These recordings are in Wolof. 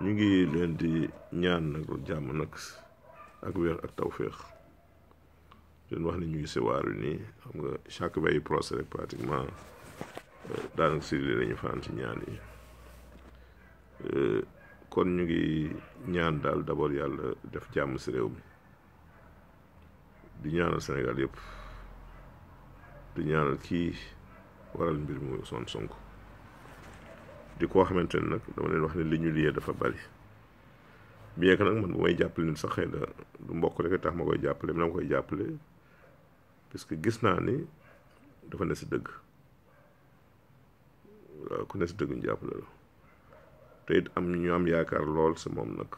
ñu ngi leen di ñaan nag jàmm nag ak wér ak tawféex leen wax ne ñu ngi si waar wi nii xam nga chaque veille procès rek pratiquement daanaka si li lañu fanaan ci ñaan yi kon ñu ngi ñaan daal d'abord yàlla def jàmm si réew mi di ñaanal Sénégal yëpp di ñaanal kii waral mbir muy Ousmane Sonko di koo xamante ne nag dama leen wax ne li ñu liyee dafa bari bien que nag man bu may jàppale nit sax xëy na du mbokk rek tax ma koy jàppale mi na ma koy jàppale parce que gis naa ni dafa ne si dëgg waaw ku ne si dëgg ñu jàppale la te it am ñu am yaakaar lool si moom nag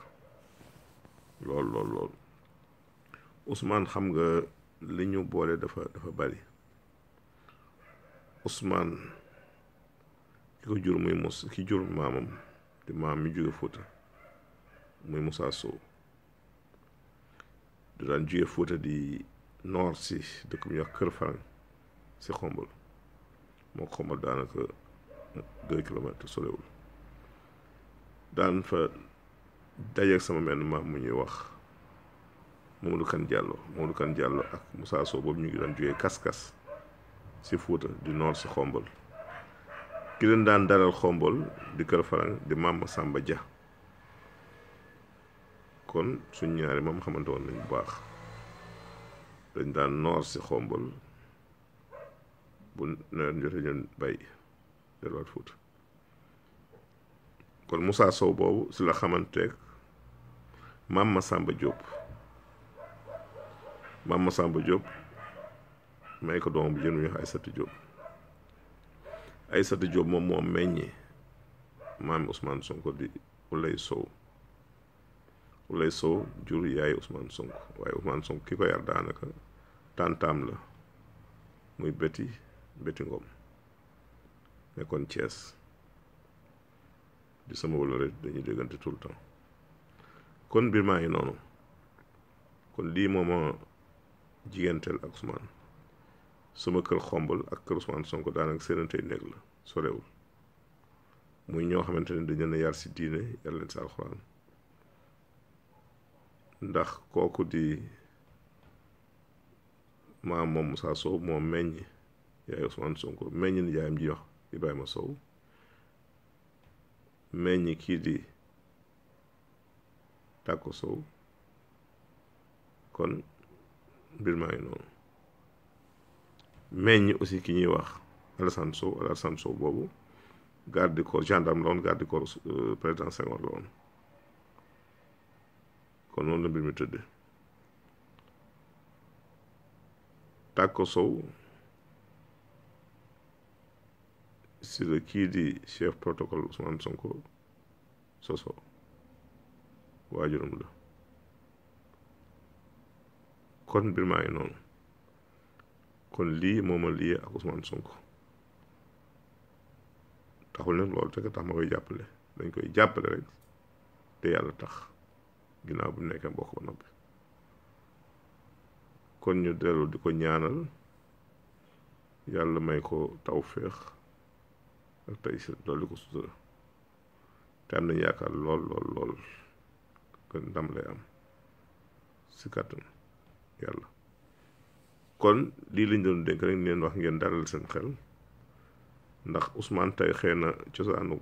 lool Ousmane xam nga li ñu boole dafa bari Ousmane ki ko jur muy ki jur maamam di maam mi jóge Fuuta muy Moussa Sow di daan jóge Fuuta di noor si dëkk bu ñuy wax Kër Farang si Xombol moo ko Xombol daanaka 2 kilomètres sorewul daan fa dajeeg sama benn maam mu ñuy wax Mamadou Kan Diallo ak Moussa Sow boobu ñu ngi daan jógee kas-kas si Fuuta di noor si Xombol ki leen daan dalal Xombol di Kër Farang di maam Samba Dia kon suñ ñaari moom xamante woon nañ bu baax dañ daan noor si Xombol bu nawet jotee ñu bay delluwaat Fuuta kon Moussa Sow boobu si la xamanteeg maam Samba Diop may ko doom bu jën ñu wax Aïssata Diop moom moo meññi maam Ousmane Sonko di Ulay Sow jur yaay Ousmane Sonko waaye Ousmane Sonko ki ko yar daanaka tàntaam la muy Betty Ngom nekkoon Thiès di sama wala rek dañuy déggante tout le temps kon mbir maa ngi noonu kon lii mooma jigéenteel ak Ousmane suma kër Xombol ak kër Ousmane Sonko daanaka seenantey néeg la sorewul muy ñoo xamante ne dañ leen a yar si diine yar leen si alxuraan ndax kooku di maam moom Moussa Sow moo meññ yaay Ousmane Sonko meññ ni yaayam ji wax Ibrahima Sow meññ kii di Tàkko Sow kon mbir maa ngi noonu meññ aussi ki ñuy wax Alassane Sow boobu garde du corps gendarme la woon garde du corps président Senghor la woon kon noonu la mbir mi tëdde Tàkko Sow si la kii di chef protocole Ousmane Sonko soso waajuram la kon mbir maa ngi noonu kon lii mooma lii ak Ousmane Sonko taxul nag loolu te tax ma koy jàppale dañ koy jàppale rek te yàlla tax ginnaaw bu nekkee mbokk ba noppi kon ñu dellu di ko ñaanal yàlla may ko tawféex ak tey si dolli ko sutura te am nañ yaakaar lool kon ndam lay am si kàttan yàlla kon lii lañ doon dénk rek leen wax ngeen dalal seen xel ndax Ousmane tey xëy na cosaanu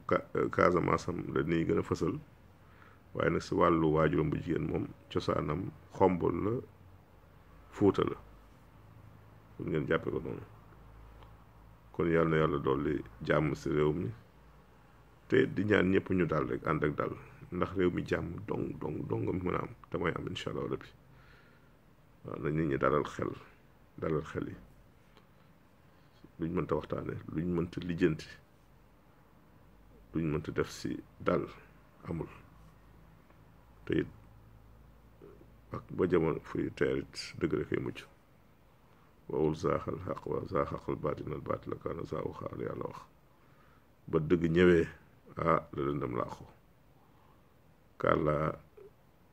Casamance am la nii gën a fësal waaye nag si wàllu waajuram bu jigéen moom cosaanam Xombol la Fuuta la pour ngeen jàppe ko noonu kon yàlla na yàlla dolli jàmm si réew mi te di ñaan ñëpp ñu dal rek ànd ak dal ndax réew mi jàmm dong nga mën a am te mooy am incha allah rabbi waaw na nit ñi dalal xel yi luñ mënta waxtaane luñ mënta lijjanti luñ mënta def si dal amul te it ak ba jamono fuy teerit dëgg rek ay mujj wawul zaaxal xaq wa zaaxaqal baatinal baatila kaana zaawuqa la yàlla wax ba dëgg ñëwee la lëndëm laaxu car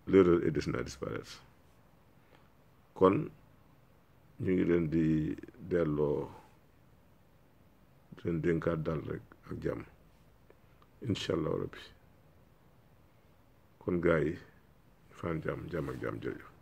l'erreur est destinée à disparaître kon ñu ngi leen di delloo leen dénkaat dal rek ak jàmm incha allah rabbi kon gars yi fan jàmm jàmm ak jàmm jërëjëf